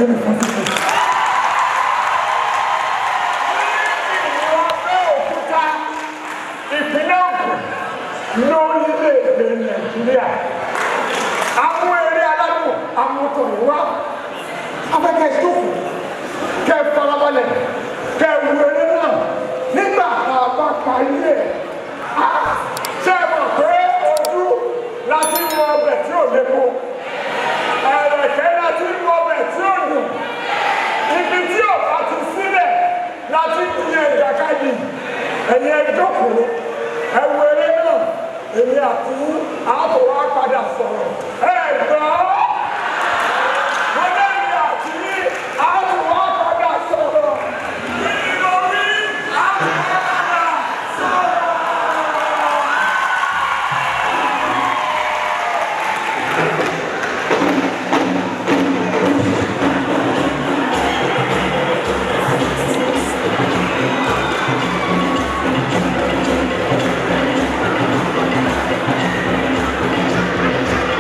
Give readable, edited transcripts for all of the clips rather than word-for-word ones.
Yunifásitì. Ìlú Abẹ́òkúta, ìpínlẹ̀ Ògùn, lórílẹ̀-èdè Nàìjíríà. Àwọn eré aládùn amútọ̀rọ̀ wá. Afẹ́kẹ́ jókòó, kẹ́ ẹ farabalẹ̀, kẹ́ ẹ wo eré náà. Nígbà tá a bá parí ẹ̀, á Ṣé ẹ mọ̀ pé ojú láti mọ ọbẹ̀ tí ò lépo? Ẹ̀rẹ̀kẹ́ láti mọ ọbẹ̀ tí ò dùn. Ibi tí ò bá ti sílẹ̀ láti jiyàn ìjàkadì. Ẹ̀yin ẹ jókòó, ẹ wo eré náà, èmi àti ààbò wa padà sọ̀rọ̀. Ẹ gbọ́! Mo lẹ́yìn àti ààbò wa padà sọ̀rọ̀. Kí ni mo rí? Ààbò wa padà sọ̀rọ̀. Ẹ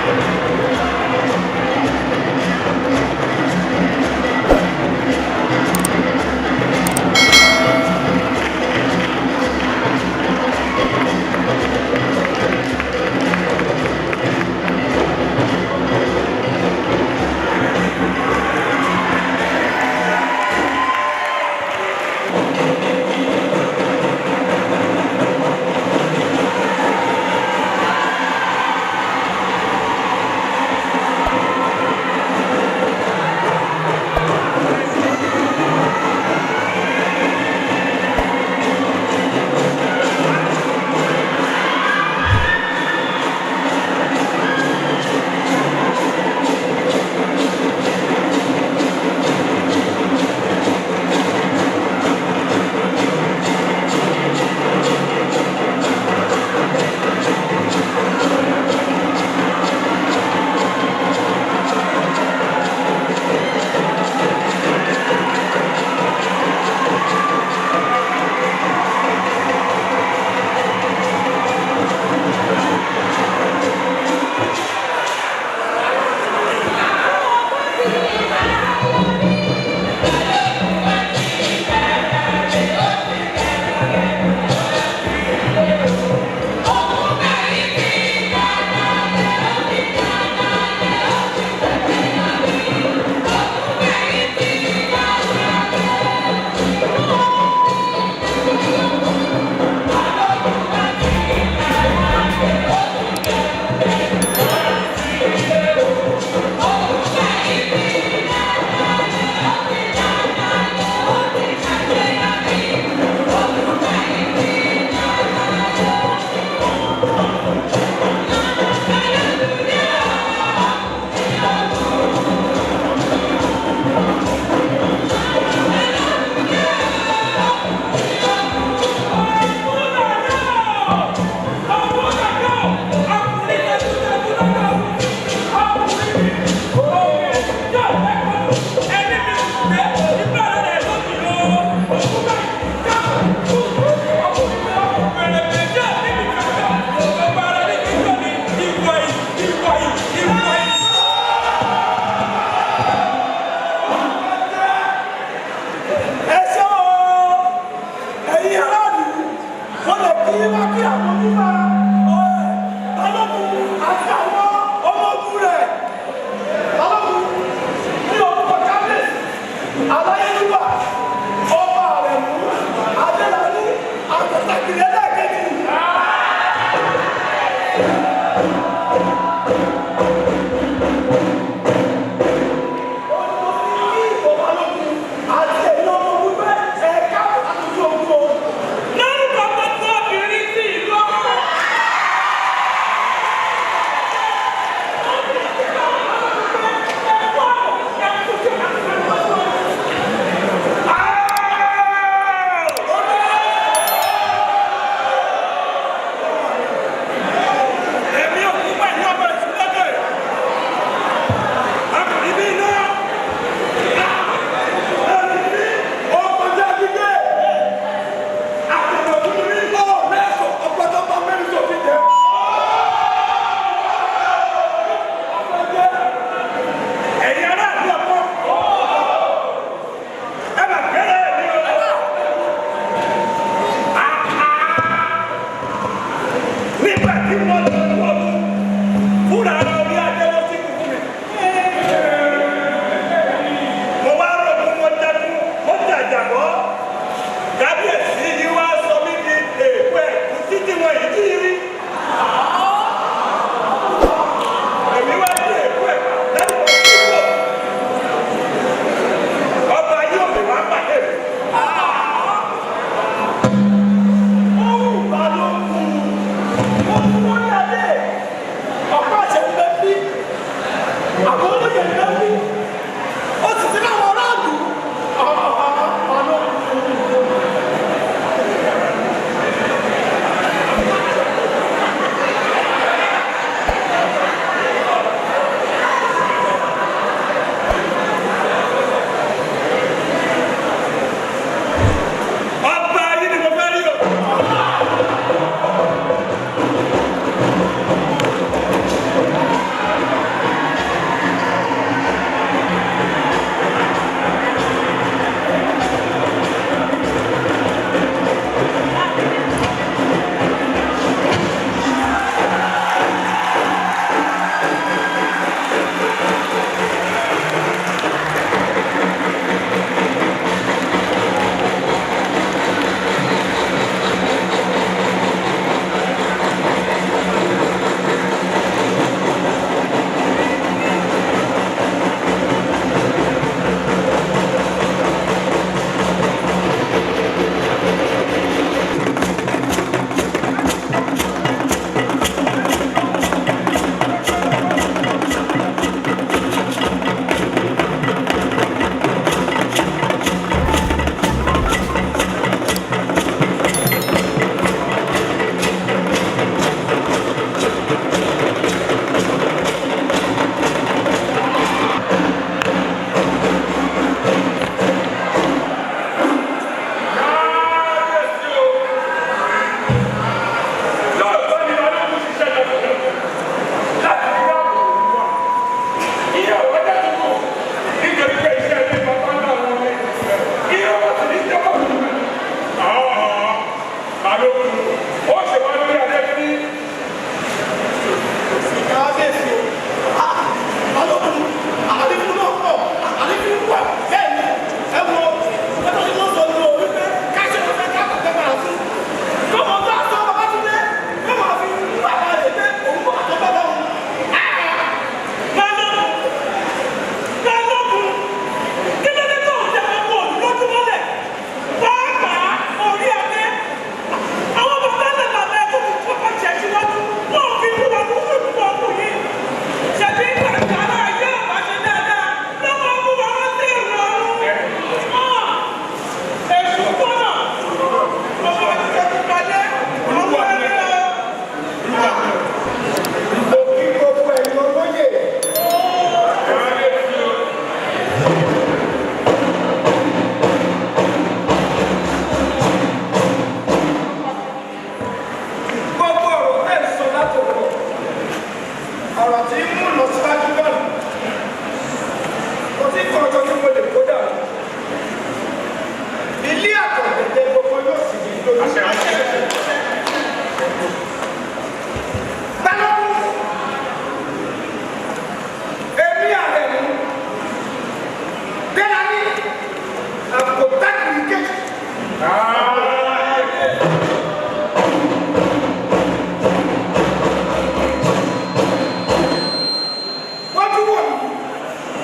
Wọ́n tún wọ̀ mí,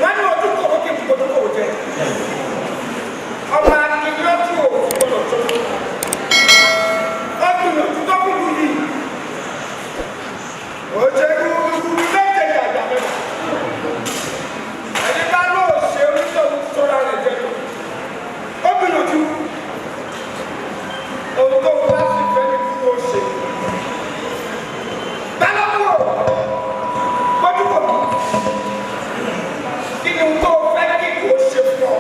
wọ́n ní ojú kòró kí n kojú kòrò jẹ. Ọmọ akínyọ́ tí ò fi gbọdọ̀ tó. Ó gbìyànjú tó kúrú yìí. Ó ṣe gúrúgúrú méje yàyà mẹ́fà. Ẹni bá lóò ṣe onítọ̀hún sọ́ra rẹ̀ jẹ. Ó gbìyànjú. Ohun tó bá sì fẹ́ ni kí wọ́n ṣe. Bálọ́kù ò gbójú kò mí. Kí ni ohun tó fẹ́ kí kò ṣe fún ọ?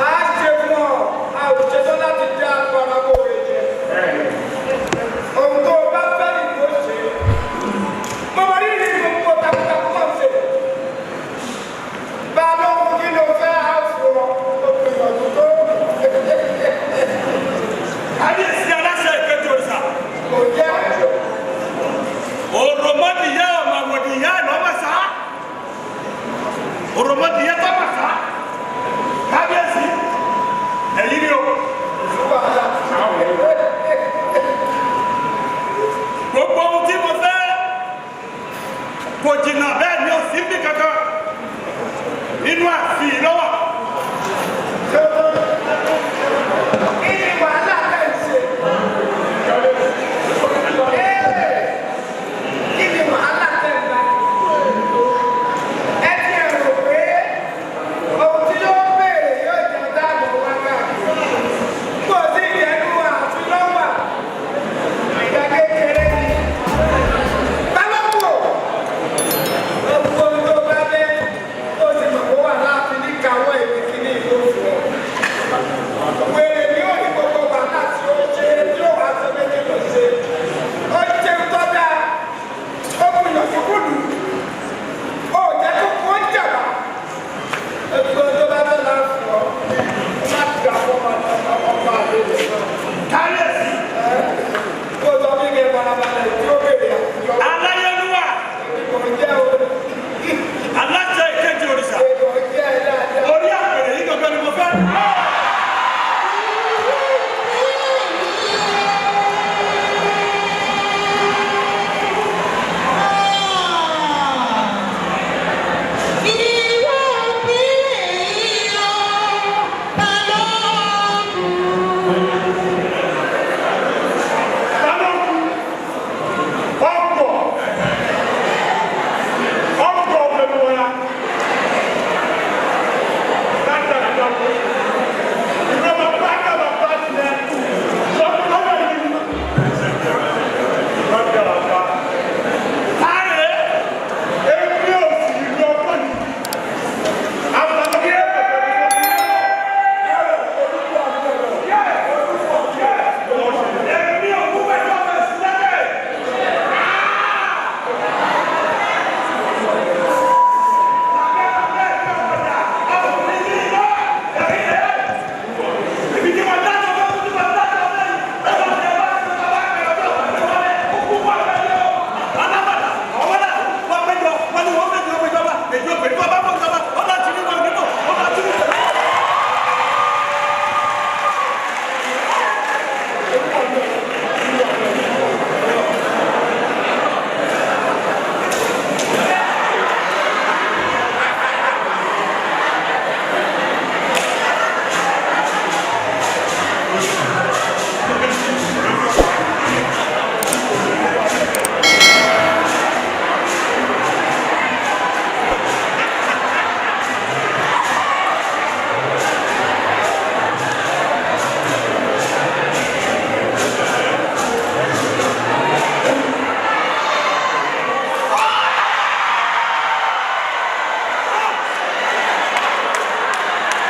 A ṣe fún ọ, a ò ṣetán láti dá agbára rẹ jẹ. Ohun tó bá fẹ́ ni kò ṣe. Mo mọ rírì gbogbo takuntakun náà ṣe. Balógun kí ló fẹ́ á fún ọ? Ó gbìyànjú tó. Kábíyèsí aláṣẹ ìkejì òrìṣà. Kò jẹ́ àjọ. Òròmọdìyẹ ọ̀màwòdìyẹ lọ́mọ̀sá. Òròmọdìyẹ tọ́mọ̀sá. Kábíyèsí, ẹ̀yin ni o. Gbogbo ohun tí mo fẹ́ kò jìnnà bẹ́ẹ̀ ni ò sí bí kankan nínú ààfin lọ́wọ́. Kí ni wàhálà tẹ̀ ń ṣe? Ee, kí ni wàhálà tẹ̀ ń bá? Ẹ ti ẹ̀ rò pé ohun tí yóò béèrè yóò jẹ́ dáàbò wá káàkiri. Kò sí ìjẹ́nu àti lọ́wà. Ìgbà kékeré ni. Balógun o, gbogbo ohun tó bá fẹ́ tó sì mọ̀ kó wà láàfin ní kàwọ́ èmi kìíní ìlú fún ọ. Wèrè ni ó ní gbogbo wàhálà tí ó ṣe tí ó wàá sọ méjì ló ṣe. Ó ṣe ń tọ́ dáa, ó gbìyànjú kùlù, ó jẹ́ kó kó jàmbá. Gbogbo tó bá fẹ́ la fún ọ, má gbà fún ọmọ ọmọ àlejò náà. Kábíyèsí, Kó sọ fún ike farabalẹ̀ tí ó béèrè àtijọ́. aláyélúwà, Kò jẹ́ o, aláṣẹ ìkejì òrìṣà. kò jẹ́ ẹ dáadáa. Orí àpèrè yìí gangan ni mo fẹ́. Balógun, ọ̀pọ̀, ọ̀pọ̀ pẹ̀lú wa. Dáadáa, ìrọ̀lọ́ bá dàgbà bá tilẹ̀, lọ́dún yìí. Dáadáa bá. Táyé, Èmi ò sì rí ọgbọ́n yìí. Àwọn ọmọdé èmi ò kú pẹ̀lú ọmọ ìsìlẹ̀.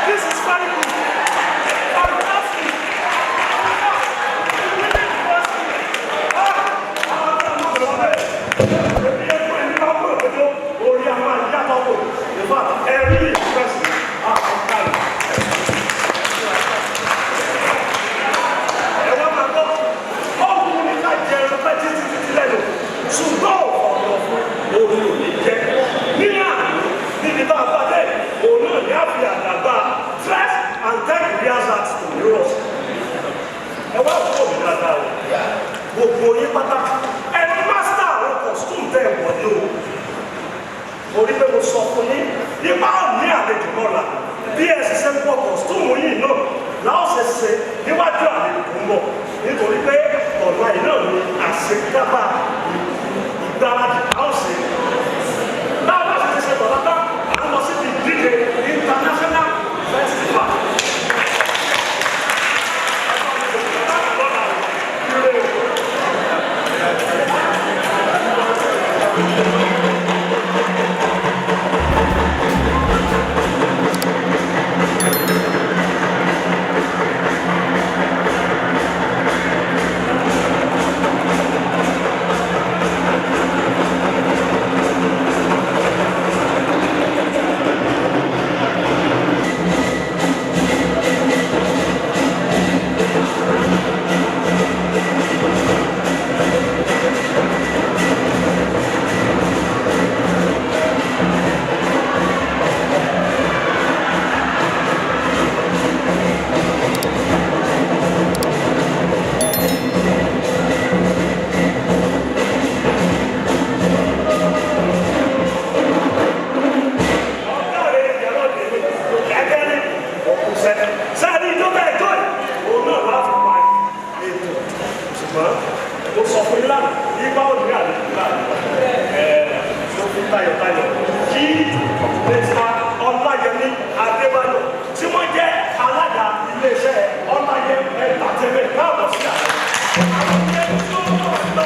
This is very good. Fantastic. Ṣùgbọ́n ọ̀nà fún orí òní jẹ́ ní àná níbi tá a bá dé òun náà ní àfi àdàgbà dress And thank rehearsals to heroes. Ẹ wá òkú òbí dáadáa o. Gbogbo yín pátá. Ẹ master àwọn costume tẹ́ ẹ wọ̀ ní o. Mo rí pé mo sọ fún yín nípa òní àlejò lọ́la. Bí ẹ sì ṣe wọ costume yìí náà, láò ṣe ṣe níwájú àlejò tó ń bọ̀. Nítorí pé ọ̀la yìí náà ni àṣekágbá ìgbáradì láò ṣe. Bá a bá sì ti ṣe tọ̀lá tán, à ń lọ síbi ìdíje international festival. Ọ̀gáre ìyálòdì ẹgẹ́rì òkùnṣẹ́ sáré ìjọba ẹjọ́ yìí òun náà láti pa ètò, ṣùgbọ́n mo sọ fún yín lánàá yípa òní àlejò lánàá ẹ̀ ló fi tayọ̀tayọ̀ kí Mr. Ọláyẹmí Adébáyọ̀ tí wọ́n jẹ́ alága iléeṣẹ́ Ọláyẹmí Entertainment káàbọ̀ sí àná. Àwọn ẹni tí ó wọ́n gba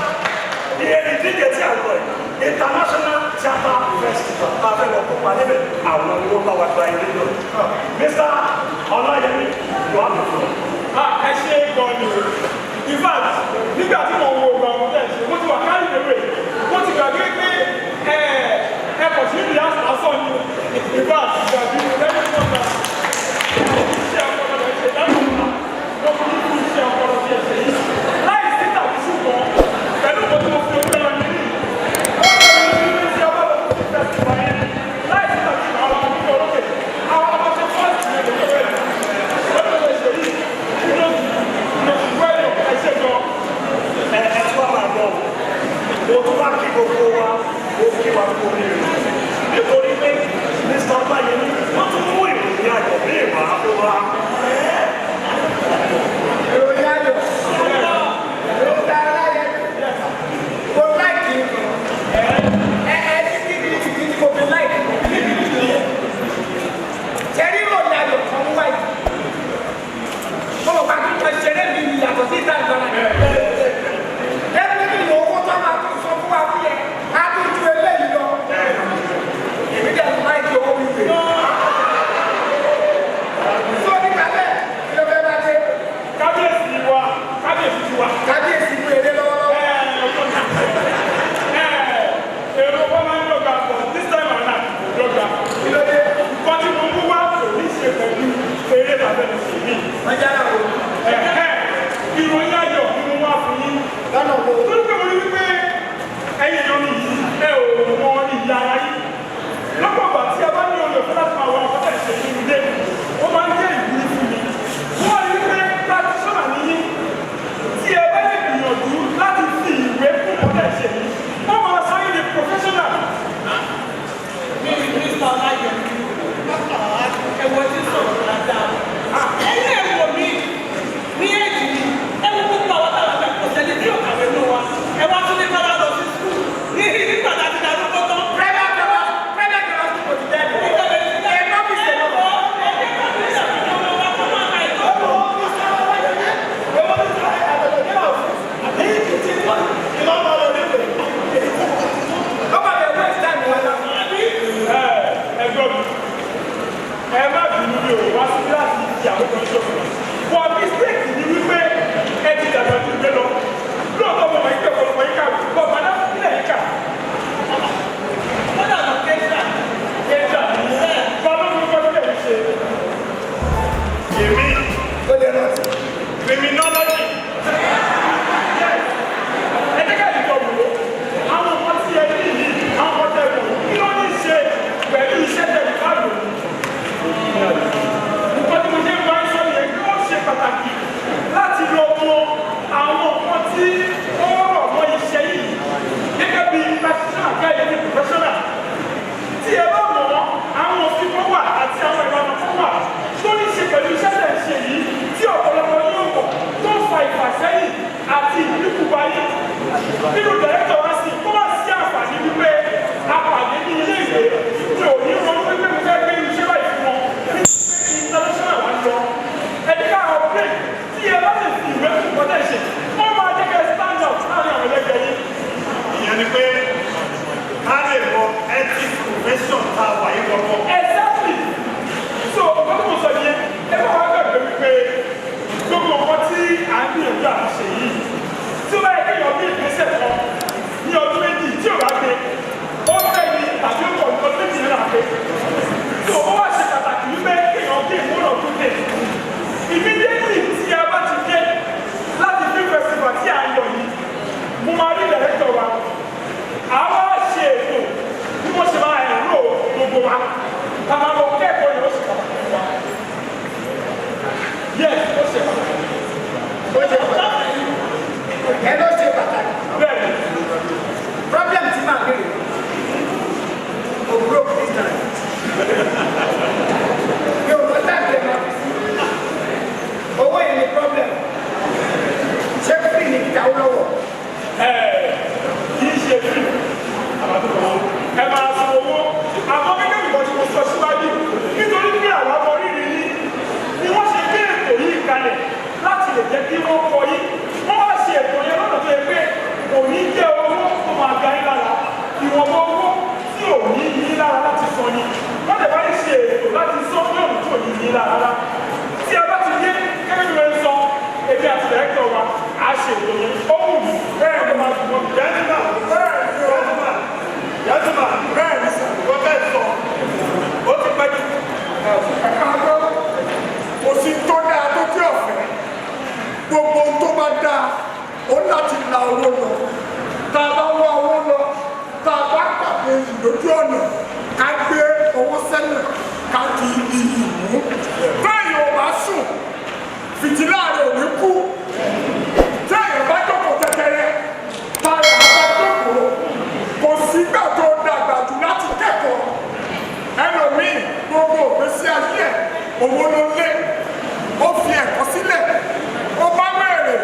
ìyẹn ìdíje tí a lọ yìí, International Theatre Festival tá a fẹ́ lọ kópa níbẹ̀, àwọn ni wọ́n bá wa gba ilé náà. Mr. Ọláyẹmí, you have the floor. Ah, ẹ ṣe gan ni o. In fact, nígbà tí mo wo ọgbà ọmọdé ṣe, mo ti wà kárí ìwé, mo ti gbàgbé pé ẹ ẹ kò sí ìyá lásán ni. In fact, gbàgbé lẹ́yìn tó gbà iṣẹ́ ọpọlọ rẹ̀ ṣe láti wà mo fi ní kú iṣẹ́ ọpọlọ tí ẹ ṣe yìí láì sí tàbí ṣùgbọ́n pẹ̀lú nǹkan tí mo fi ojú ẹran mi rí. Wọ́n ti rí ní iṣẹ́ ọpọlọ tó ti fẹ́ sí wáyé láì sí tàbí ṣùgbọ́n àwọn ọmọ olókè àwọn ọmọ tó fọ́ọ̀sì ní ẹ̀dọ́gbẹ́ rẹ̀ lọ́dọ̀ lè ṣe yìí Ẹ ẹ tí wàá máa gbọ́ o, mo tún wá kí gbogbo wa, mo kí wa kú oríire nítorí pé Mr. Ọláyẹmí wọ́n tún mú ìròyìn ayọ̀ ní ìwà fún wa. Ìròyìn ayọ̀ ló ń da aláyẹ. Mo láìkì ẹ ẹ ní kí ni ìdí tí mo fi láìkì ṣe rí ìròyìn ayọ̀ kan wáyé. Mo mọ̀ pé àtúntò ṣeré mi ìyàtọ̀ sí ìta ìgbàlá. Definitely owó tó máa tún sọ fún wa fún yẹn á tún ju eléyìí lọ. Èmi dẹ̀ láìkì owó mi pè. Sọ nípa bẹ́ẹ̀ kí ló fẹ́ bá dé? Kábíyèsí wa, kábíyèsí ti wa. Kábíyèsí mú eré lọ́wọ́lọ́wọ́. Èrò wọn máa ń dọ́gba, but this time around kò dọ́gba. Kí ló dé? Nǹkan tí mo mú wá kò ní ṣe pẹ̀lú eré tàbí ẹ̀sìn mi. Wọ́n jára wo? Ìròyìn ayọ̀ ni mo wá fún yín. Lọ́nà wo? Torí pé mo rí wípé ẹ̀yin èèyàn mi yìí, ẹ ò mọ iyì ara yín. Lọ́pọ̀ ìgbà tí a bá ní oore ọ̀fẹ́ láti máa wọ àwọn ọ̀tẹ̀ ṣe nínú ilé, ó máa ń jẹ́ ìwúrí fún mi. Mo wá rí wípé practitioner ni yín. Tí ẹ bá lè gbìyànjú láti fi ìwé kún ọ̀tẹ̀ ṣe yìí, ó máa sọ yín di professional. Mr. Ọláyẹmí, ẹ̀wọ̀n ti sọ̀rọ̀ dáadáa. Ẹ̀yin ẹ̀wọ̀n mi ní èjì mi, ẹ̀wọ̀n gbogbo àwọn táwọn afẹ́ kò sẹ́ni tí ò kàwé nù wa. Ẹ wá tún ní ká wá lọ sí skul ní nígbà tá a ti darúgbó tán. Private class, private class kò ti jáde. Ẹ má fi ṣe lọ. Ó bá bẹ̀ waste time wọn lọ. Ẹ gbọ́ mi, ẹ má bínú, mi ò wá sí láti fi àwọn kan ṣòfò, but mistake ni wípé ẹ ti dàgbà ju ìgbé lọ. Lóòótọ́ mo mọ̀ yín pé ọ̀pọ̀lọpọ̀ yín kàwé, but madam, kílẹ̀ yín kà? Kéjà ní balógun kọ́ kílẹ̀ yín ṣe. Èmi Ó lè rántí. criminology. Yes, ẹ jẹ́ ká ìjọ wò ó. Àwọn nǹkan tí ẹ ní yìí, àwọn nǹkan tẹ̀ wò, kí ló ní ṣe pẹ̀lú iṣẹ́ tẹ̀ fáàlù? Nǹkan tí mo ṣe ń bá lára. Tí a bá ti dé, gẹ́gẹ́ bí wọ́n sọ, èmi àti dàrẹ́kítọ̀ wa, a ṣe ètò yẹn. Ó wù mí, bẹ́ẹ̀ ló máa dùn mọ́ mi. Gentleman, gentleman, gentleman, Bẹ́ẹ̀ ni sà. wọ́n fẹ́ sọ, ó ti pẹ́ jù. Ẹ̀ka gbọ́, kò sí tó dáa tó tí ọ̀fẹ́. Gbogbo ohun tó bá dáa, ó láti la owó lọ. Tá a bá wá owó lọ, tá a bá pàdé iyì lójú ọ̀nà, ká gbé owó sẹ́lẹ̀, ká di iyì mú. Bẹ́ẹ̀ ò bá sùn, fìtílà rẹ̀ ò ní kú. Téèyàn bá jókòó tẹ́tẹ́rẹ́, táyà bá jókòó, kò sígbà tó dàgbà jù láti kẹ́kọ̀ọ́. Ẹlòmíì gbogbo ògbésí ayé ẹ̀ owó ló lé, ó fi ẹ̀kọ́ sílẹ̀, ó bá wẹ̀rẹ̀,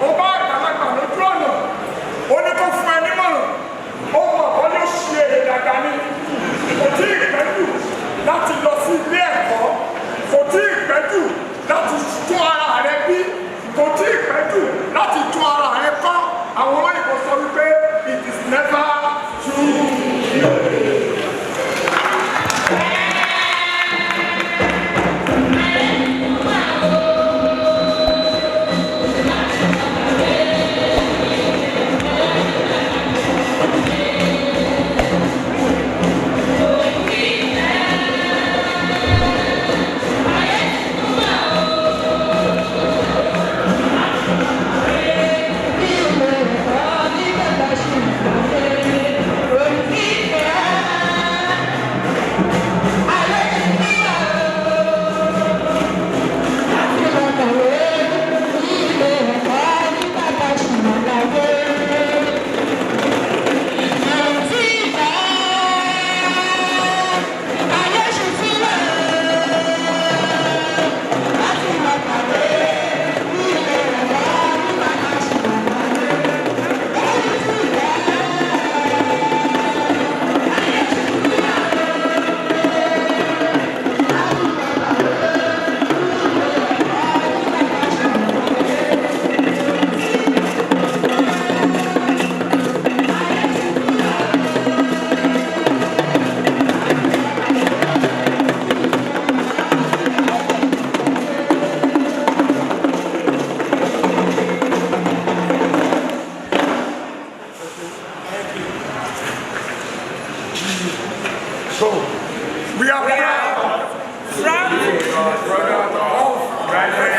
ó bá àgbàlagbà lójú ọ̀nà, ó ní kó fún ẹ nímọ̀ràn, ó mọ̀ ọ́ ló ṣe èrè dàgbà ni. Kò tí ì pẹ́ jù láti lọ sí ilé ẹ̀kọ́, kò tí ì pẹ́ jù láti tún ara rẹ bí, kò tí ì pẹ́ jù láti tún ara rẹ kọ́. Àwọn olóyìnbó sọ wípé it is never too late. So, we are proud Proud of